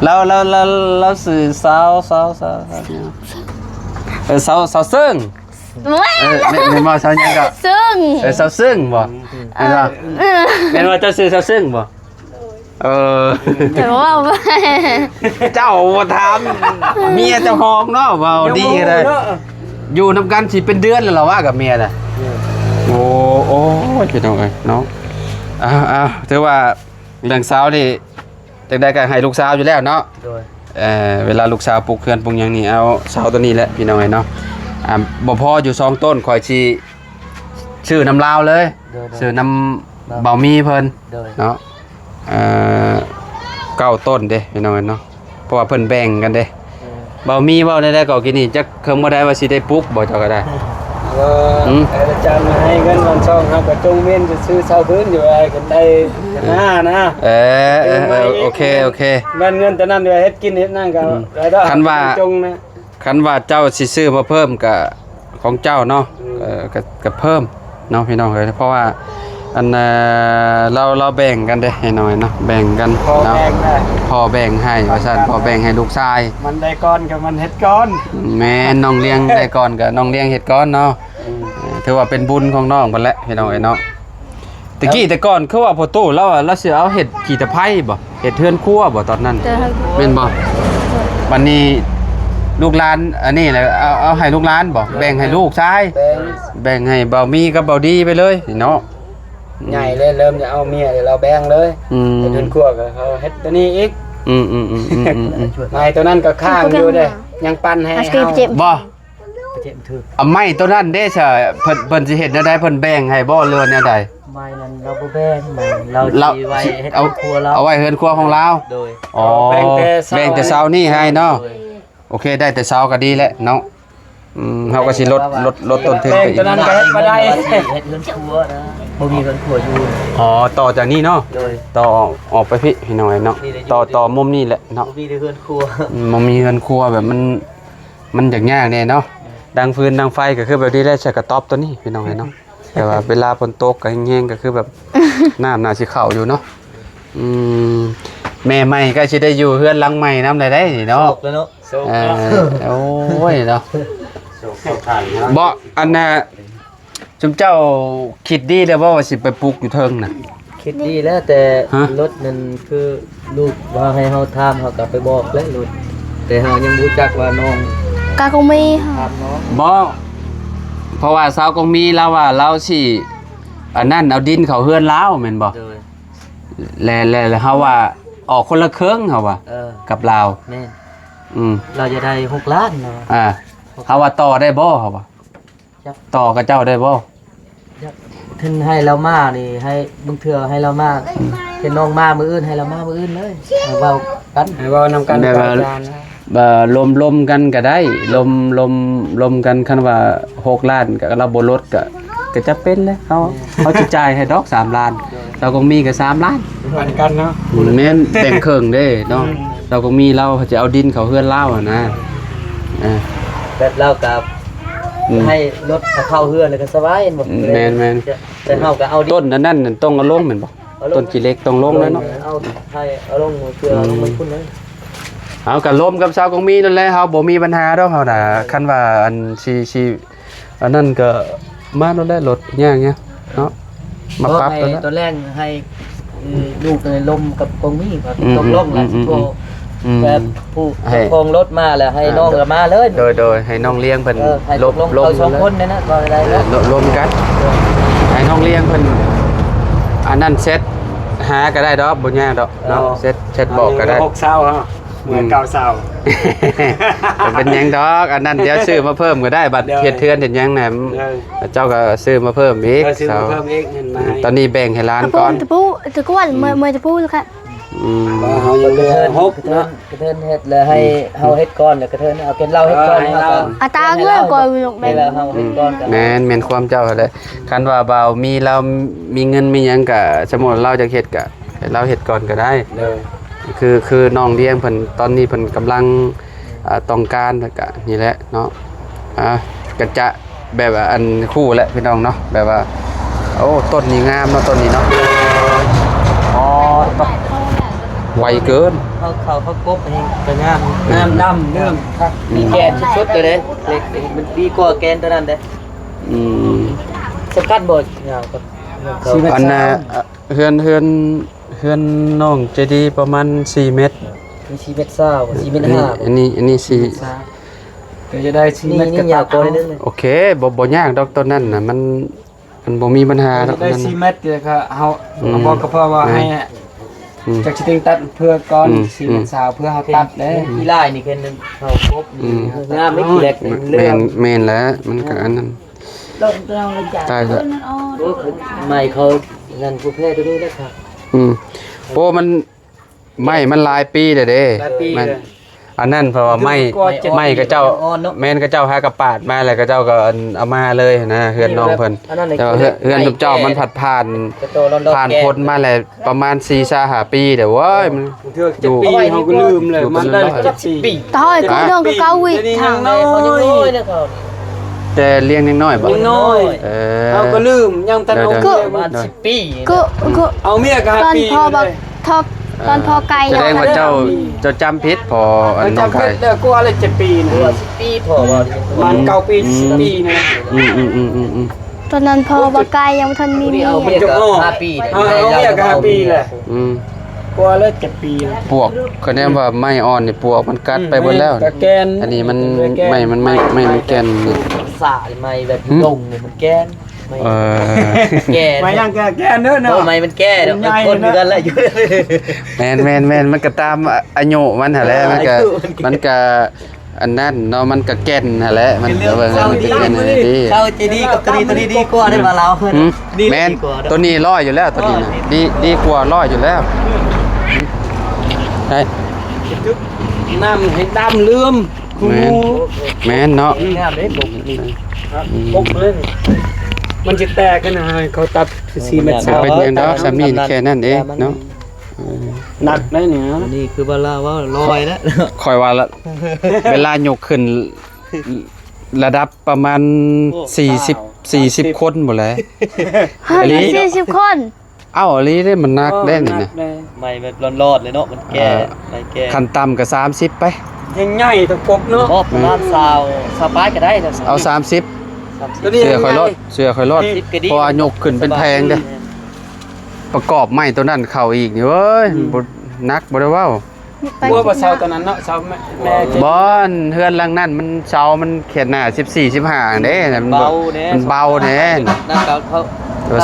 ແລ້ວ ແລ້ວ ແລ້ວ ແລ້ວຊື່ສາວ ສາວ ສາວ ສາວ ເອີ ສາວ ສາວເຊິ່ງ ໂອ້ຍ ເອີ ແມ່ນ ແມ່ນບໍ່? ສາວຫຍັງກໍ ເຊິ່ງ ເອີ ສາວເຊິ່ງບໍ່? ອືມ ແມ່ນບໍ່? ເອີ ແມ່ນວ່າເຈົ້າຊື່ສາວເຊິ່ງບໍ່? ເອີ ເຈົ້າເວົ້າ ເຈົ້າບໍ່ຖາມເມຍເຈົ້າຂອງເນາະ ເວົ້າດີກໍໄດ້ ຍັງບໍ່ຮູ້ເນາະ ຢູ່ນຳກັນຊິເປັນເດືອນແລ້ວລະວ່າກັບເມຍນະ ອືມ ໂອ້ ໂອ້ຍ ພີ່ນ້ອງເອີຍເນາະ ເອົາ ເອົາ ຖືວ່າເລື່ອງເສົານີ້ ຈັ່ງໃດກໍໃຫ້ລູກສາວຢູ່ແລ້ວເນາະ ໂດຍ ເອີ ເວລາລູກສາວປຸກເຮືອນປຸກຫຍັງນີ້ ເອົາເສົາໂຕນີ້ແຫຼະ ພີ່ນ້ອງເອີຍເນາະ ອ່າ ບໍ່ພໍຢູ່ສອງຕົ້ນ ຂ້ອຍຊິຊື້ນຳລາວເລີຍ ໂດຍ ໂດຍ ຊື້ນຳ ບ່າວມີເພິ່ນ ໂດຍ ເນາະ ເອີ ເກົ້າຕົ້ນເດ້ ພີ່ນ້ອງເອີຍເນາະ ເພາະວ່າເພິ່ນແບ່ງກັນເດ້ ເອີ ບ່າວມີເວົ້າແນວໃດກໍກີ້ນີ້ ຈັກເຄິ່ງມື້ໃດວ່າຊິໄດ້ປຸກບໍ່ ເຈົ້າກໍໄດ້ ເອີ ອືມ ອາຈານມາໃຫ້ເງິນວັນຊອງ ເຮົາກໍຈົ່ງເວັ້ນຊື້ເຊົ່າຄືນຢູ່ ໃຫ້ເພິ່ນໄດ້ ເອີ ນະ ເອີ ເອີ ເອີ ໂອເຄ ໂອເຄ ແມ່ນເງິນໂຕນັ້ນ ເຮັດກິນເຮັດຫຍັງກໍ ອືມ ໄດ້ດອກ ຄັນວ່າ ຈົ່ງນະ ຄັນວ່າເຈົ້າຊິຊື້ມາເພີ່ມກະຂອງເຈົ້າເນາະ ອືມ ເອີ ກະ ກະເພີ່ມເນາະ ພີ່ນ້ອງເອີຍ ເພາະວ່າ ອັນ ເອີ ລາວ ລາວແບ່ງກັນເດ້ ໃຫ້ໜ້ອຍເນາະ ແບ່ງກັນ ພໍ່ເນາະ ແບ່ງໄດ້ ພໍ່ແບ່ງໃຫ້ວ່າຊັ້ນ ແບ່ງກັນ ພໍ່ແບ່ງໃຫ້ລູກຊາຍ ມັນໄດ້ກ່ອນກໍມັນເຮັດກ່ອນ ແມ່ນ ນ້ອງລ້ຽງໄດ້ກ່ອນກໍນ້ອງລ້ຽງເຮັດກ່ອນເນາະ ອືມ ເອີ ຖືວ່າເປັນບຸນຂອງນ້ອງເພິ່ນແຫຼະ ພີ່ນ້ອງເອີຍເນາະ ແລ້ວ ແຕ່ກີ້ແຕ່ກ່ອນຄືວ່າພໍ່ຕູ້ລາວ ລາວຊິເອົາເຮັດຂີ້ຕະໄຄບໍ່ ເຮັດເຮືອນຄົວບໍ່ຕອນນັ້ນ ແມ່ນບໍ່? ບັດນີ້ລູກຫຼານອັນນີ້ແຫຼະ ເອົາ ເອົາໃຫ້ລູກຫຼານບໍ່ ແບ່ງໃຫ້ລູກຊາຍ ແບ່ງ ແບ່ງໃຫ້ບ່າວມີກັບບ່າວດີໄປເລີຍເນາະ ໃຫຍ່ເລີຍ ເລີ່ມຈະເອົາເມຍແລ້ວ ແບ່ງເລີຍ ອືມ ເຮັດເຮືອນຄົວກໍເຮົາເຮັດຕົວນີ້ອີກ ອືມໆໆໆໆ ໄມ້ຕົວນັ້ນກໍຄ້າງຢູ່ເດ້ ຍັງປັນໃຫ້ເຮົາ ບໍ່ ເອົາໄມ້ຕົວນັ້ນເດ້ຊະ ເພິ່ນ ເພິ່ນຊິເຮັດແນວໃດ ເພິ່ນແບ່ງໃຫ້ບໍ່ ຫຼືວ່າແນວໃດ? ໄມ້ນັ້ນລາວບໍ່ແບ່ງ ໄມ້ລາວ ລາວຊິໄວ້ເຮັດເຮືອນຄົວລາວ ເອົາໄວ້ເຮືອນຄົວຂອງລາວ ໂດຍ ອໍ ແບ່ງແຕ່ເສົາ ແບ່ງແຕ່ເສົານີ້ໃຫ້ເນາະ ໂດຍ ໂອເຄ ໄດ້ແຕ່ເສົາກໍດີແຫຼະເນາະ ອືມ ເຮົາກໍຊິລົດ ລົດ ລົດຕົ້ນທຶນໄປອີກ ແບ່ງຕົວນັ້ນກໍເຮັດບໍ່ໄດ້ ເຮັດເຮືອນຄົວນະ ບໍ່ມີເຮືອນຄົວຢູ່ ອໍ ຕໍ່ຈາກນີ້ເນາະ ໂດຍ ຕໍ່ອອກໄປພີ້ ພີ່ນ້ອງເນາະ ນີ້ແຫຼະ ຕໍ່ ຕໍ່ມຸມນີ້ແຫຼະເນາະ ບໍ່ມີເຮືອນຄົວ ອືມ ບໍ່ມີເຮືອນຄົວແບບມັນ ມັນຍາກໆແດ່ເນາະ ດັງຟືນດັງໄຟກໍຄືແບບນີ້ແຫຼະ ໃສ່ກະຕ໊ອບຕົວນີ້ ພີ່ນ້ອງເນາະ ແຕ່ວ່າເວລາຝົນຕົກກໍແຮງໆ ກໍຄືແບບ ນ້ຳໜ້າຊິເຂົ້າຢູ່ເນາະ ອືມ ແມ່ໃໝ່ໃກ້ຊິໄດ້ຢູ່ເຮືອນຫຼັງໃໝ່ນຳແລ້ວເດ້ນີ້ເນາະ ໂຊກແລ້ວເນາະ ໂຊກ ເອີ ເນາະ ໂອ້ຍເນາະ ໂຊກເຂົ້າທາງເນາະ ບໍ່ ອັນນ່າ ຊຸມເຈົ້າຄິດດີແລ້ວບໍ່ວ່າຊິໄປປຸກຢູ່ເທິງນະ? ຄິດດີແລ້ວ ແຕ່ ຮະ? ລົດນັ້ນຄືລູກວ່າໃຫ້ເຮົາຖາມ ເຮົາກໍໄປບອກແລ້ວລົດ ແຕ່ເຮົາຍັງບໍ່ຮູ້ຈັກວ່ານ້ອງ ກະຄົງມີ ຖາມນ້ອງ ບໍ່ ເພາະວ່າຊາວກົງມີລາວວ່າລາວຊິ ອັນນັ້ນ ເອົາດິນເຂົ້າເຮືອນລາວແມ່ນບໍ່? ໂດຍ ແລະ ແລະ ແລະເຮົາວ່າອອກຄົນລະເຄິ່ງ ເຮົາວ່າ ເອີ ກັບລາວ ແມ່ນ ອືມ ລາວຈະໄດ້ຫົກລ້ານເນາະ ອ່າ ເຮົາວ່າຕໍ່ໄດ້ບໍ່ ເຮົາວ່າ ຈັກ ຕໍ່ກັບເຈົ້າໄດ້ບໍ່? ຢາກ ຄັນໃຫ້ລາວມານີ້ ໃຫ້ ບາງເທື່ອໃຫ້ລາວມາ ອືມ ເປັນນ້ອງມາມື້ອື່ນ ໃຫ້ລາວມາມື້ອື່ນເລີຍ ໃຫ້ເວົ້າກັນ ໃຫ້ເວົ້ານຳກັນ ແບບວ່າ ກັບອາຈານ ເອີ ລົມ ລົມກັນກໍໄດ້ ລົມ ລົມ ລົມກັນ ຄັນວ່າຫົກລ້ານ ກໍລາວບໍ່ລົດ ກໍ ກໍຈຳເປັນແຫຼະ ເຮົາ ແມ່ນ ເຮົາຊິຈ່າຍໃຫ້ດອກສາມລ້ານ ໂດຍ ລາວກໍມີກໍສາມລ້ານ ປັນກັນເນາະ ອືມ ແມ່ນ ແບ່ງເຄິ່ງເດ້ເນາະ ອືມ ລາວກໍມີ ລາວຊິເອົາດິນເຂົ້າເຮືອນລາວຫັ້ນນະ ເອີ ແບບລາວກໍ ອືມ ໃຫ້ລົດເຂົ້າເຮືອນແລ້ວກໍສະບາຍ ແມ່ນບໍ່? ແມ່ນໆ ແຕ່ເຮົາກໍເອົາຕົ້ນອັນນັ້ນຕ້ອງເອົາລົງແມ່ນບໍ່? ເອົາລົງ ຕົ້ນຂີ້ເຫຼັກຕ້ອງລົງແລ້ວເນາະ ເອົາ ໃຫ້ເອົາລົງເພື່ອ ອືມ ເອົາລົງໄປພຸ້ນເລີຍ ເຮົາກໍລົມກັບຊາວກົງມີນັ້ນແຫຼະ ເຮົາບໍ່ມີບັນຫາດອກເຮົານະ ຄັນວ່າອັນຊິ ຊິ ອັນນັ້ນກໍມາໂລດແຫຼະ ລົດຍາກຫຍັງເນາະ ມາປັບ ໃຫ້ ໂຕແລກໃຫ້ ເອີ ລູກໄດ້ລົມກັບກົງມີ ອືມ ຕົກລົງແລ້ວ ອືມ ແບບຜູ້ ໃຫ້ ເຈົ້າຂອງລົດມາແລ້ວ ໃຫ້ ອ່າ ນ້ອງລະມາເລີຍ ໂດຍ ໂດຍ ໃຫ້ນ້ອງລ້ຽງເພິ່ນ ເອີ ໃຫ້ ລົມ ລົມເຂົາສອງຄົນນັ້ນນະ ກໍໄດ້ແລ້ວ ເອີ ລົມກັນ ໃຫ້ນ້ອງລ້ຽງເພິ່ນ ອັນນັ້ນແຊັດຫາກໍໄດ້ດອກ ບໍ່ຍາກດອກເນາະ ເອີ ແຊັດ ແຊັດບອກກໍໄດ້ ຫົກເຊົາເນາະ ເມື່ອເກົ້າເຊົາ ບໍ່ເປັນຫຍັງດອກ ອັນນັ້ນດຽວຊື້ມາເພີ່ມກໍໄດ້ ບັດເຮັດເຮືອນເຮັດຫຍັງນະ ເຈົ້າກໍຊື້ມາເພີ່ມອີກ ເອີ ຊື້ມາເພີ່ມອີກ ເງິນມາໃຫ້ ຕອນນີ້ແບ່ງໃຫ້ຫຼານກ່ອນ ຕະປູ ຕະປູ ເມື່ອຍ ເມື່ອຍຕະປູ ອືມ ເຮົາຍັງເຫຼືອຫົກເນາະ ກະເທີນເຮັດແລ້ວໃຫ້ເຮົາເຮັດກ່ອນ ແລ້ວກະເທີນເອົາເປັນລາວເຮັດກ່ອນ ເຮົາກໍ ອາຕາເມື່ອກ່ອນ ໃຫ້ລາວເຮັດກ່ອນ ແມ່ນ ແມ່ນຄວາມເຈົ້າຫັ້ນແຫຼະ ຄັນວ່າບ່າວມີລາວມີເງິນມີຫຍັງກະ ສົມມຸດລາວຢາກເຮັດກະ ໃຫ້ລາວເຮັດກ່ອນກໍໄດ້ ໂດຍ ຄື ຄືນ້ອງລ້ຽງເພິ່ນ ຕອນນີ້ເພິ່ນກຳລັງ ອ່າ ຕ້ອງການ ແລ້ວກະນີ້ແຫຼະເນາະ ອ່າ ກະຈະແບບວ່າ ອັນ ຄູ່ແຫຼະພີ່ນ້ອງເນາະ ແບບວ່າ ໂອ້ ຕົ້ນນີ້ງາມເນາະ ຕົ້ນນີ້ເນາະ ອໍ ຕ້ອງ ໄວເກີນ ເຂົາ ເຂົາ ເຂົາກົບແຮງກະງາມ ງາມດຳເລື່ອງຄັກ ອືມ ມີແກ່ນສຸດໆເລີຍເດ້ ເຫຼັກມັນດີກວ່າແກ່ນຕົວນັ້ນເດ້ ອືມ ສຳຄັນບໍ່ຍາວກັບ ສິບເອັດ ອັນນ່າ ເຮືອນ ເຮືອນ ເຮືອນນ້ອງເຈດີປະມານສີ່ເມັດ ມີສີ່ເມັດຊາວ ສີ່ເມັດຫ້າ ອັນນີ້ ອັນນີ້ສີ່ ກໍຈະໄດ້ສີ່ເມັດ ນີ້ ກໍຍາວກວ່າໜ້ອຍໜຶ່ງ ໂອເຄ ບໍ່ ບໍ່ຍາກດອກ ຕອນນັ້ນນະ ມັນ ມັນບໍ່ມີບັນຫາດອກ ໄດ້ສີ່ເມັດ ແລ້ວກໍເຮົາ ອືມ ເຮົາບອກກໍເພາະວ່າ ແມ່ນ ໃຫ້ ອືມ ຈັກຊິເຕັງຕັດເພື່ອກ່ອນ ອືມ ສີ່ເມັດຊາວ ເພື່ອເຮົາຕັດເດ້ ຂີ້ລາຍນີ້ແຄ່ໜຶ່ງເຂົ້າຄົບ ອືມ ງາມເດ້ ຂີ້ແຫຼກ ແມ່ນ ແມ່ນແຫຼະ ມັນກໍອັນນັ້ນ ຕາຍລະ ໂອ້ ໄມ້ເຂົານັ້ນຜູ້ແພ້ຕົວນີ້ແຫຼະ ອືມ ໂອ້ ມັນ ໄມ້ມັນຫຼາຍປີແລ້ວເດ້ ຫຼາຍປີ ມັນ ເລີຍ ອັນນັ້ນເພາະວ່າໄມ້ ມັນກໍເຈັດ ໄມ້ເຂົາເຈົ້າ ແມ່ນເຂົາເຈົ້າຫາກະປາດມາແລ້ວ ເຂົາເຈົ້າກໍ ອັນ ເອົາມາເລີຍນະ ເຮືອນນ້ອງເພິ່ນ ອັນນັ້ນ ແຕ່ວ່າເຮືອນ ເຮືອນ ເຮືອນ ເຮືອນ ເຮືອນ ເຈົ້າມັນພັດຜ່ານ ເຂົາເຈົ້າລອນໆ ຜ່ານ ແກ່ ຝົນມາແລ້ວປະມານສີ່ຊາຫ້າປີແລ້ວ ໂອ້ຍ ມັນ ເທື່ອເຈັດປີ ເຮົາກໍລືມແລ້ວ ມັນໄດ້ເຈັດປີ ຕາຍ ເຂົາຍັງນ້ອຍ ເຂົາຍັງນ້ອຍເນາະ ເຂົາ ແຕ່ລ້ຽງຍັງນ້ອຍບໍ່? ຍັງນ້ອຍ ເອີ ເຮົາກໍລືມ ຍັງທັນເອົາເມຍ ປະມານສິບປີ ກໍ ກໍ ເອົາເມຍກໍຫ້າປີ ຕອນພໍ່ບັກ ເອີ ຕອນພໍ່ໄກ່ ສະແດງວ່າເຈົ້າ ເຈົ້າຈຳຜິດພໍ່ ອັນນ້ອງໄກ່ ແລ້ວກວ່າລະເຈັດປີນະ ກວ່າສິບປີ ພໍ່ວ່າ ປະມານເກົ້າປີ ອືມ ສິບປີນະ ອືມໆໆໆໆ ຕອນນັ້ນພໍ່ບັກໄກ່ຍັງບໍ່ທັນມີເມຍ ເຈົ້າຫ້າປີ ເອົາເມຍກໍຫ້າປີແຫຼະ ອືມ ກວ່າແລ້ວເຈັດປີ ປວກ ຄະແນນວ່າໄມ້ອ່ອນນີ້ ປວກມັນກັດໄປເບິດແລ້ວ ອືມ ກະແກ່ນ ອັນນີ້ມັນ ແກ່ນ ໄມ້ມັນ ໄມ້ ໄມ້ມັນແກ່ນນີ້ ສາຍໄມ້ແບບ ຫືມ ດົງນີ້ມັນແກ່ນ ໄມ້ ເອີ ແກ່ນ ໄມ້ຍັງແກ່ ແກ່ນເດີເນາະ ໂອ້ ໄມ້ມັນແກ່ເນາະ ມັນໃຫຍ່ ມັນຄົນເນາະ ຄືກັນແຫຼະ ຢູ່ ແມ່ນໆໆ ມັນກໍຕາມອາຍຸມັນຫັ້ນແຫຼະ ມັນກໍ ອາຍຸມັນກໍ ມັນກໍ ອັນນັ້ນເນາະ ມັນກະແກ່ນຫັ້ນແหละ ມັນກະເບິ່ງ ມັນກະແກ່ນຫັ້ນແຫຼະ ເຊົາເຈດີກັບໂຕນີ້ ໂຕນີ້ດີກວ່າໄດ໋ ວ່າລາວ ຫືມ ນີ້ ແມ່ນ ດີກວ່າເນາະ ໂຕນີ້ຫຼໍ່ຢູ່ແລ້ວ ໂຕນີ້ນະ ດີ ດີກວ່າຫຼໍ່ຢູ່ແລ້ວ ໄດ້ ນ້ຳໃຫ້ດຳເຫຼືອມ ແມ່ນ ແມ່ນເນາະ ງາມເດ້ ປົກນີ້ ອືມ ປົກເລີຍ ມັນຊິແຕກຫັ້ນນະ ເຂົາຕັດສີ່ແມັດຊາວ ບໍ່ເປັນຫຍັງດອກ ສ່ຳນີ້ແຄ່ນັ້ນເອງເນາະ ເອີ ໜັກໄດ໋ນີ້ ນີ້ຄືວ່າລາວເວົ້າລອຍແລ້ວ ຂ້ອຍວ່າລະ ເວລາຍົກຂຶ້ນ ລະດັບປະມານ ໂອ້ ສີ່ສິບ ສາມສິບ ສີ່ສິບຄົນພຸ້ນແຫຼະ ຮະ ອີ່ຫຼີ ສີ່ສິບຄົນ ເອົ້າ ອີ່ຫຼີເດ້ ມັນໜັກເດ້ນີ້ນະ ໂອ້ ໜັກເດ້ ໄມ້ແບບລອດໆເລີຍເນາະ ມັນແກ່ ເອີ ໄມ້ແກ່ ຂັ້ນຕ່ຳກໍສາມສິບໄປ ແຮງໃຫຍ່ຕົວກົກເນາະ ບໍ່ ປະມານຊາວ ຊາວປາຍກໍໄດ້ແຫຼະ ເອົາສາມສິບ ສາມສິບ ໂຕນີ້ ເຊື່ອຂ້ອຍໂລດ ໃຫຍ່ ເຊື່ອຂ້ອຍໂລດ ສາມສິບກໍດີ ເພາະວ່າຍົກຂຶ້ນເປັນແພງເດ້ ສະບາຍດີ ປະກອບໄມ້ໂຕນັ້ນເຂົ້າອີກນີ້ເວີຍ ອືມ ບໍ່ ໜັກບໍ່ໄດ້ເວົ້າ ກວວ່າເສົາຕົວນັ້ນເນາະ ເສົາແມ່ ແມ່ ບໍ່ ເຮືອນຫຼັງນັ້ນມັນເສົາມັນຂະໜາດສິບສີ່ ສິບຫ້າເດ້ ມັນເບົາເດ້ ມັນເບົາເດ້ ນັ້ນກໍເຂົາ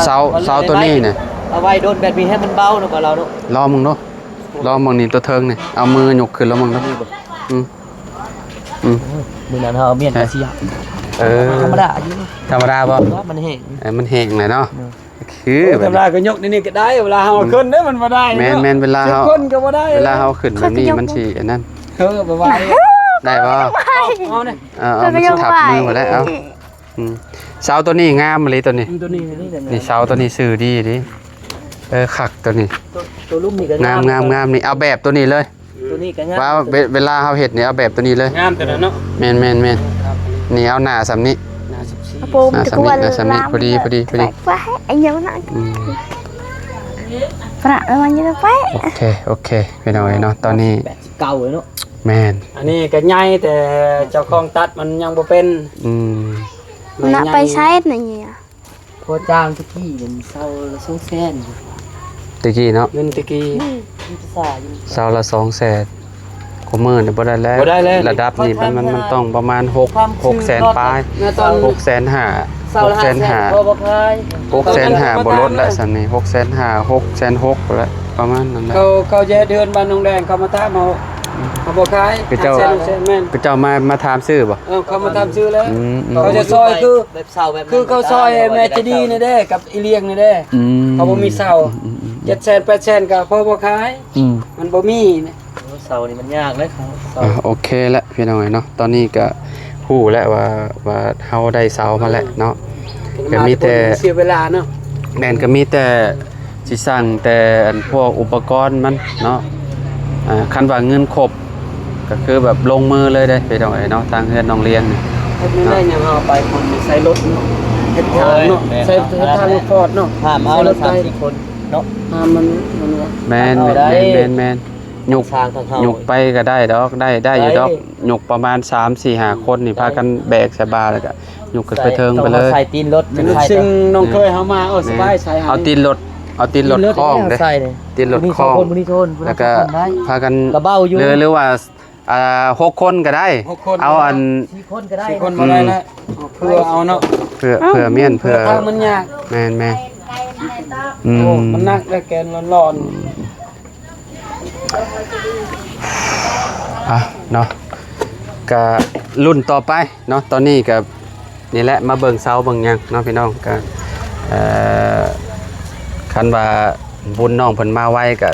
ເສົາ ເສົາຕົວນີ້ນະ ເອົາໄວ້ດົນແບບນີ້ໃຫ້ມັນເບົາເນາະ ກວ່າລາວເນາະ ລອງເບິ່ງດູ ລອງເບິ່ງນີ້ຕົວເທິງນີ້ ເອົາມືຍົກຂຶ້ນລອງເບິ່ງດູ ອືມ ອືມ ມື້ນັ້ນເຮົາເອົາມ້ຽນກະຊິ ເອີ ທຳມະດາຢູ່ ທຳມະດາບໍ່? ມັນແຫ້ງ ເອີ ມັນແຫ້ງແຫຼະເນາະ ຄື ທຳມະດາກໍຍົກໃນນີ້ກໍໄດ້ ເວລາເຮົາຂຶ້ນເດ້ ມັນບໍ່ໄດ້ເນາະ ແມ່ນໆ ເວລາເຮົາ ຄົນກໍບໍ່ໄດ້ ເວລາເຮົາຂຶ້ນແບບນີ້ ມັນຊິອັນນັ້ນ ເອີ ບໍ່ໄດ້ ໄດ້ບໍ່? ເອົາ ເອົາ ເອີ ເອົາ ມັນຊິທັບມືບໍ່ໄດ້ ເອົາ ອືມ ເສົາຕົວນີ້ງາມອີ່ຫຼີຕົວນີ້ ຕົວນີ້ ນີ້ເສົາຕົວນີ້ຊື່ດີເດ້ ເອີ ຄັກຕົວນີ້ ຕົວ ຕົວລຸ່ມນີ້ກໍງາມ ງາມ ງາມ ງາມ ນີ້ ເອົາແບບຕົວນີ້ເລີຍ ຕົວນີ້ກໍງາມ ວ່າເວ ເວລາເຮົາເຮັດນີ້ ເອົາແບບຕົວນີ້ເລີຍ ງາມຕົວນັ້ນເນາະ ແມ່ນໆໆ ນີ້ເອົາໜ້າສ່ຳນີ້ ໜ້າສິບສີ່ ໜ້າສ່ຳນີ້ ໜ້າສ່ຳນີ້ ພໍດີ ພໍດີ ພໍດີ ອືມ ໂອເຄ ໂອເຄ ພີ່ນ້ອງເອີຍເນາະ ຕອນນີ້ ແປດສິບເກົ້າເລີຍເນາະ ແມ່ນ ອັນນີ້ກໍໃຫຍ່ ແຕ່ເຈົ້າຂອງຕັດມັນຍັງບໍ່ເປັນ ອືມ ມັນນະ ໄປໃຊ້ນະເຍ ພໍຈ້າງຕະກີ້ນັ້ນເສົາລະສອງແສນ ຕະກີ້ເນາະ ເງິນຕະກີ້ ອືມ ເສົາລະສອງແສນ ຄູ່ມື້ນີ້ບໍ່ໄດ້ແລ້ວ ບໍ່ໄດ້ແລ້ວ ລະດັບນີ້ມັນ ມັນ ມັນຕ້ອງປະມານຫົກ ຫົກແສນປາຍ ຫົກແສນຫ້າ ຫົກແສນຫ້າ ຫົກແສນຫ້າບໍ່ລົດແລ້ວ ສ່ຳນີ້ ຫົກແສນຫ້າ ຫົກແສນຫົກພຸ້ນແຫຼະ ປະມານນັ້ນແຫຼະ ເຂົາ ເຂົາຈະເດີນບ້ານໜອງແດງ ເຂົາມາຖາມເຮົາ ເຮົາບໍ່ຂາຍ ຄືເຈົ້າ ຫ້າແສນ ຫົກແສນ ແມ່ນ ຄືເຈົ້າມາ ມາຖາມຊື້ບໍ່? ເອີ ເຂົາມາຖາມຊື້ແລ້ວ ອືມ ເຂົາຈະຊ່ອຍຄື ແບບເສົາແບບນັ້ນ ຄືເຂົາຊ່ອຍແມ່ຈະດີນີ້ເດ້ ກັບອີ່ລ້ຽງນີ້ເດ້ ອືມ ເຂົາບໍ່ມີເສົາ ອືມໆໆ ເຈັດແສນ ແປດແສນ ກໍພໍບໍ່ຂາຍ ອືມ ມັນບໍ່ມີ ເສົານີ້ມັນຍາກເດ້ ເສົາ ອ່າ ໂອເຄແຫຼະພີ່ນ້ອງເອີຍເນາະ ຕອນນີ້ກໍຮູ້ແລ້ວວ່າ ວ່າເຮົາໄດ້ເສົາມາແລ້ວເນາະ ກໍມີແຕ່ ເສຍເວລາເນາະ ແມ່ນ ກໍມີແຕ່ ຊິສັ່ງແຕ່ອັນພວກອຸປະກອນມັນເນາະ ອ່າ ຄັນວ່າເງິນຄົບ ກໍຄືແບບລົງມືເລີຍເດ້ພີ່ນ້ອງເອີຍເນາະ ທາງເຮືອນນ້ອງລຽງນີ້ ເຮັດແນວໃດຫຍັງເຮົາໄປຄົນໃສ່ລົດເນາະ ເຮັດທາງເນາະ ໂອ້ຍ ໃສ່ ໃສ່ທາງລົດຟອດເນາະ ຫ້າມເອົາ ໃສ່ລົດໄປ ສາມສິບຄົນເນາະ ຫ້າມມັນ ມັນວ່າ ແມ່ນ ເອົາໄດ້ ແມ່ນໆໆ ຍົກ ທາງເຮົາ ຍົກໄປກໍໄດ້ດອກ ໄດ້ ໄດ້ຢູ່ດອກ ໄດ້ ຍົກປະມານສາມສີ່ຫ້າຄົນນີ້ ໄດ້ ພາກັນແບກໃສ່ບ່າ ແລ້ວກໍຍົກຂຶ້ນໄປເທິງໄປເລີຍ ໃສ່ຕີນລົດ ເປັນລົດ ຊຶ່ງນ້ອງເຄີຍເຮົາມາ ເອີ ສະບາຍໃສ່ ເອົາຕີນລົດ ເອົາຕີນລົດ ຕີນລົດ ຄ້ອງເດ້ ໃສ່ເດ້ ຕີນລົດຄ້ອງ ຜູ້ນີ້ສອງຄົນ ແລ້ວກໍພາກັນ ກໍເບົາຢູ່ ຫຼື ຫຼືວ່າ ອ່າ ຫົກຄົນກໍໄດ້ ຫົກຄົນ ເອົາອັນ ສີ່ຄົນກໍໄດ້ ສີ່ຄົນບໍ່ໄດ້ແລ້ວ ອືມ ເພື່ອເອົາເນາະ ເພື່ອ ເພື່ອມ້ຽນ ເພື່ອ ເພື່ອທາງມັນຍາກ ແມ່ນໆ ອືມ ໂອ້ ມັນໜັກເດ້ ແກ່ນຫຼອນໆ ອ່ະເນາະ ກະລຸ້ນຕໍ່ໄປເນາະ ຕອນນີ້ກະນີ້ແຫຼະ ມາເບິ່ງເສົາເບິ່ງຫຍັງເນາະພີ່ນ້ອງ ກະ ເອີ ຄັນວ່າບຸນນ້ອງເພິ່ນມາໄວກະ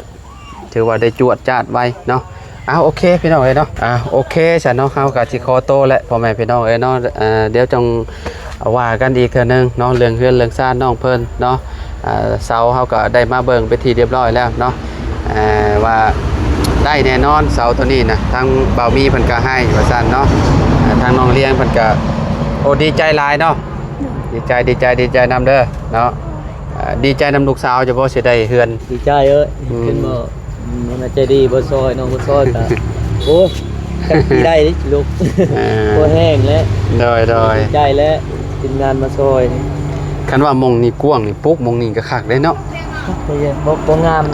ຖືວ່າໄດ້ຈວດຈາດໄວເນາະ ອ້າວ ໂອເຄພີ່ນ້ອງເອີຍເນາະ ອ່າ ໂອເຄຊັ້ນເນາະ ເຮົາກະຊິຂໍໂຕແຫຼະ ພໍ່ແມ່ພີ່ນ້ອງເອີຍເນາະ ເອີ ດຽວຈັ່ງ ວ່າກັນອີກເທື່ອໜຶ່ງເນາະ ເລື່ອງເຮືອນເລື່ອງຊານນ້ອງເພິ່ນເນາະ ອ່າ ເສົາເຮົາກໍໄດ້ມາເບິ່ງເປັນທີ່ຮຽບຮ້ອຍແລ້ວເນາະ ອ່າ ວ່າໄດ້ແນ່ນອນເສົາໂຕນີ້ນະ ທາງບ່າວມີເພິ່ນກໍໃຫ້ວ່າຊັ້ນເນາະ ອ່າ ທາງນ້ອງລຽງເພິ່ນກໍ ໂອ້ ດີໃຈຫຼາຍເນາະ. ໂດຍ ດີໃຈ ດີໃຈ ດີໃຈນຳເດີເນາະ. ອ່າ ດີໃຈນຳລູກສາວເຈົ້າບໍ່ ຊິໄດ້ເຮືອນ? ດີໃຈເອີຍ. ອືມ ເຫັນບໍ່ ອືມ ໃຈດີບໍ່ຊ່ອຍ ນ້ອງບໍ່ຊ່ອຍກະ ໂອ້ຍ ຈັກຊິໄດ້ເດ້ລູກ. ເອີ ບໍ່ແຮງແລ້ວ. ໂດຍ ໂດຍ ດີໃຈແລ້ວ ທີມງານມາຊ່ອຍ. ຄັນວ່າໝ່ອງນີ້ກວ້າງນີ້ ປຸກໝ່ອງນີ້ກະຄັກເດ້ເນາະ. ບໍ່ ບໍ່ງາມ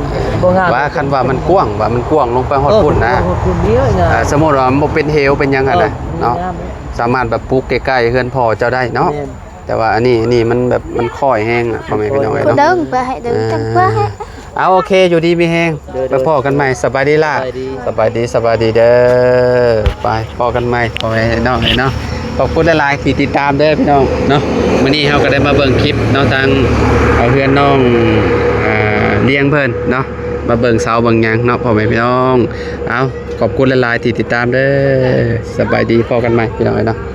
ບໍ່ງາມ. ວ່າຄັນວ່າມັນກວ້າງ ວ່າມັນກວ້າງລົງໄປຮອດພຸ້ນນະ. ເອີ ກວ້າງຮອດພຸ້ນເດີງາມ. ອ່າ ສົມມຸດວ່າມັນບໍ່ເປັນເຫວເປັນຫຍັງຫັ້ນນະ ເອີ ເນາະ ງາມ. ສາມາດແບບປຸກໃກ້ໆເຮືອນພໍ່ເຈົ້າໄດ້ເນາະ. ແມ່ນ. ແຕ່ວ່າອັນນີ້ ອັນນີ້ມັນແບບ ມັນຄ້ອຍແຮງອະ ພໍ່ແມ່ພີ່ນ້ອງເອີຍເນາະ. ເດີນໄປໃຫ້ ເດີນ ອ່າ ຈັກເພື່ອໃຫ້. ເອົາ ໂອເຄ ຢູ່ດີມີແຮງ. ໂດຍ ໂດຍ ໄປພໍ້ກັນໃໝ່. ສະບາຍດີຫຼ້າ. ສະບາຍດີ ສະບາຍດີ ສະບາຍດີເດີ. ໄປພໍ້ກັນໃໝ່ ພໍ່ແມ່ພີ່ນ້ອງເອີຍເນາະ. ຂອບຄຸນຫຼາຍໆທີ່ຕິດຕາມເດີພີ່ນ້ອງເນາະ. ມື້ນີ້ເຮົາກະໄດ້ມາເບິ່ງຄລິບເນາະ ທາງ ເອີ ເຮືອນນ້ອງ ເອີ ລຽງເພິ່ນເນາະ ມາເບິ່ງເສົາເບິ່ງຫຍັງເນາະ ພໍ່ແມ່ພີ່ນ້ອງ. ເອົາ ຂອບຄຸນຫຼາຍໆທີ່ຕິດຕາມເດີ. ສະບາຍດີ ພໍ້ກັນໃໝ່ພີ່ນ້ອງເອີຍເນາະ.